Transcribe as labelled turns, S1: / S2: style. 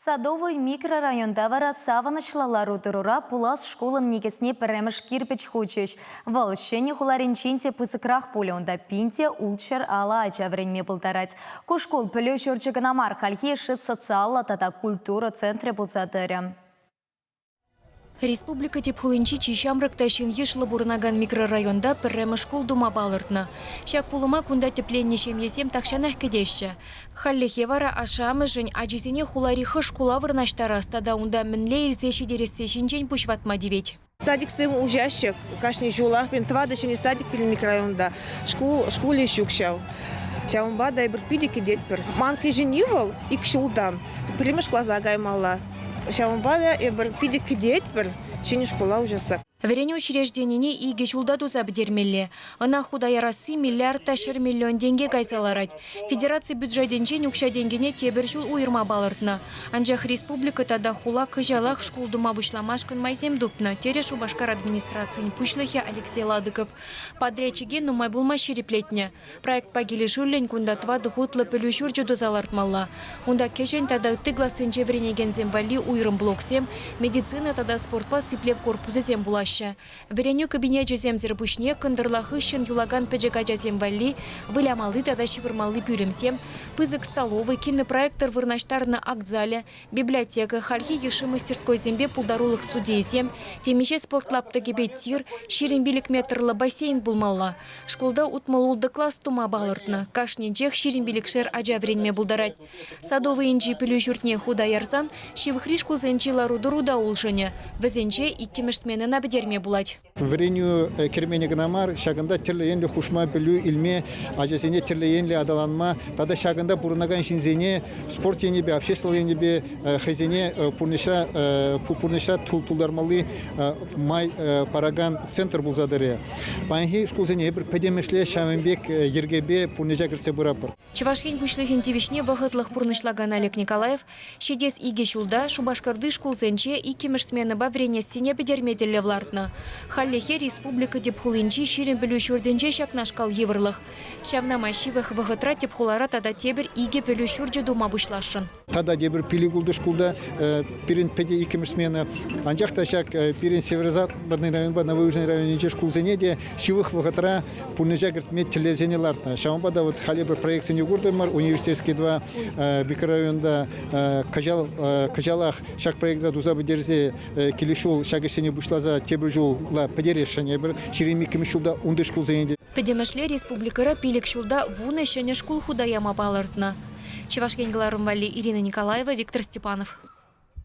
S1: Садовый микрорайонта вара савӑнӑҫлӑ лару-тӑрура пулас шкулӑн никӗсне пӗрремӗш кирпӗч хучӗҫ. Вӑл Ҫӗнӗ хуларинчен те пысӑкрах пулӗ, унта 1650 ача вӗренме пултарать. Ку шкул пӗлӳ ҫурчӗ кӑна мар, хальхи йышши социаллӑ тата культура центрӗ пулса тӑрӗ.
S2: Республика тӗп хулинчи чи ҫамрӑк та ҫын йышлӑ пурӑнакан микрорайонта пӗрремӗш шкул тума палӑртнӑ. Ҫак пулӑма кунта тӗпленнӗ ҫемьесем тахҫанах кӗтеҫҫӗ. Хальлӗхе вара ашшӗ-амӑшӗн ачисене хулари хӑш шкула вырнаҫтарас тата унта мӗнле илсе ҫитересси ҫинчен пуҫ ватма тивет.
S3: Садиксем уҫаҫҫӗ кашни ҫулах. Пирӗн тӑватӑ ҫӗнӗ садик пирӗн микрорайонта. Шкул, шкулӗ ҫук ҫав. Ҫавӑнпа та эпир питӗ кӗтетпӗр. Ман кӗҫӗнни вӑл ик ҫултан пӗрремӗш класа каймалла. Ҫавӑнпа та эпир питӗ кӗтетпӗр ҫӗнӗ шкула уҫасса.
S2: Вӗренӳ учрежденине икӗ ҫулта туса пӗтермелле. Ӑна хута ярасси миллиард та 100 миллион тенке кайса ларать. Федераци бюджетӗнчен укҫа-тенкӗне тепӗр ҫул уйӑрма палӑртнӑ. Анчах республика тата хула кӑҫалах шкул тума пуҫламашкӑн майсем тупнӑ, терӗ Шупашкар администрацийӗн пуҫлӑхӗ Алексей Ладыков. Подрядчике нумай пулмасть ҫирӗплетнӗ. Проектпа килӗшӳллӗн кунта тӑватӑ хутлӑ пӗлӳ ҫурчӗ туса лартмалла. Унта кӗҫӗн тата ытти классенче вӗренекенсем валли уйрӑм блоксем, медицина тата спортпа сиплев корпусӗсем пулаҫҫӗ. Вӗренӳ кабинечӗсемсӗр пуҫне кӑнтӑрла хыҫҫӑн юлакан пӗчӗк ачасем валли вылямалли тата ҫывӑрмалли пӳлӗмсем, пысӑк столовӑй, кинопроектор вырнаҫтарнӑ акт залӗ, Библиотека, хальхи йышши мастерскойсемпе пултарулӑх студийӗсем, темиҫе спорт лаптӑкӗпе тир, 25 метрлӑ бассейн пулмалла. Шкулта 66 класс тума палӑртнӑ. Кашнинчех 25-шер ача вӗренме пултарать. Садовӑйӗнчи пӗлӳ ҫуртне хута ярсан ҫывӑхри шкулсенчи лару-тӑру та улшӑнӗ. Вӗсенче иккӗмӗш сменӑна пӗтерме пулать.
S4: Вӗренӳ керменӗ кӑна мар, ҫакӑнта тӗрлӗ енлӗ хушма пӗлӳ илме, ачасене тӗрлӗ енлӗ аталанма тата ҫакӑнта пурӑнакан ҫынсене спорт енӗпе, обществӑлла енӗпе хӑйсене пурнӑҫра пурнӑҫра тултармалли май паракан центр пулса тӑрӗ. Паянхи шкулсене эпир пӗтӗмӗшле ҫавӑн пек йӗркепе пурнӑҫа кӗртсе пыратпӑр.
S2: Чӑваш Ен Пуҫлӑхӗн тивӗҫне вӑхӑтлӑх пурнӑҫлакан Олег Николаев ҫитес икӗ ҫулта Шупашкарти шкулсенче иккӗмӗш сменӑпа вӗренессине пӗтерме тӗллев лартнӑ. Хальлӗхе республика тӗп хулинчи 20 пӗлӳ ҫуртӗнче ҫакнашкал йывӑрлӑх. Ҫавна май ҫывӑх вӑхӑтра тӗп хулара тата тепӗр икӗ пӗлӳ ҫурчӗ тума пуҫласшӑн.
S4: Тата тепӗр пилӗк-ултӑ шкулта пирӗн пӗтӗ иккӗмӗш смена. Анчах та ҫак пирӗн Северо-Западный районпа Новоюжный районӗнчи шкулсене те ҫывӑх вӑхӑтра пурнӑҫа кӗртме тӗллевсене лартнӑ. Ҫавӑнпа та вот халӗ пӗр проектсене куртӑмӑр. Университетский 2 микрорайонта кӑҫал кӑҫалах ҫак проекта туса пӗтерсе килес ҫул ҫак ӗҫсене пуҫласа тепӗр ҫулла пӗтересшӗн эпир. 22-мӗш ҫулта унти шкулсене те.
S2: Пӗтӗмӗшле республикӑра пилӗк ҫулта вунӑ ҫӗнӗ шкул хута яма палӑртнӑ. Чӑваш Ен кӑларӑм валли Ирина Николаева, Виктор Степанов.